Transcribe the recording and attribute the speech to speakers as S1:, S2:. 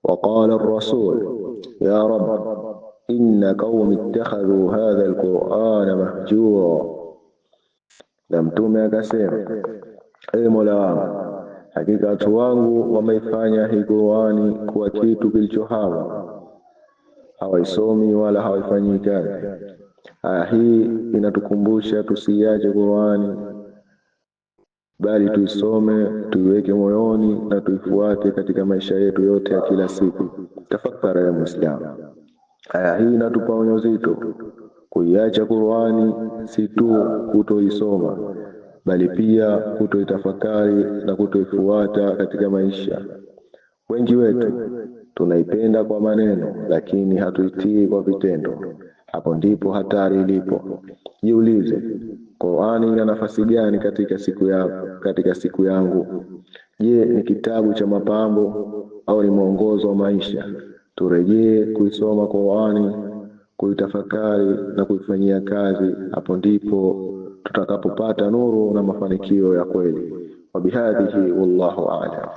S1: Waqala ar-rasul ya rab inna qaumi ittakhadhu hadha al-qur'ana mahjura, na Mtume akasema, ewe Mola wangu, hakika watu wangu wameifanya hii Qur'ani kuwa kitu kilichohama, hawaisomi wala hawaifanyii kazi. Aya hii inatukumbusha tusiiache Qur'ani, bali tuisome, tuiweke moyoni na tuifuate katika maisha yetu yote ya kila siku. Tafakari ya Muislamu. Aya hii inatupa onyo zito: kuiacha Qur'ani si tu kutoisoma, bali pia kutoitafakari na kutoifuata katika maisha. Wengi wetu tunaipenda kwa maneno, lakini hatuitii kwa vitendo. Hapo ndipo hatari ilipo. Jiulize, Qur'ani ina nafasi gani katika siku yangu? Je, ni kitabu cha mapambo au ni mwongozo wa maisha? Turejee kuisoma Qur'ani, kuitafakari na kuifanyia kazi. Hapo ndipo tutakapopata nuru na mafanikio ya kweli. Wabihadhihi, wallahu a'lam.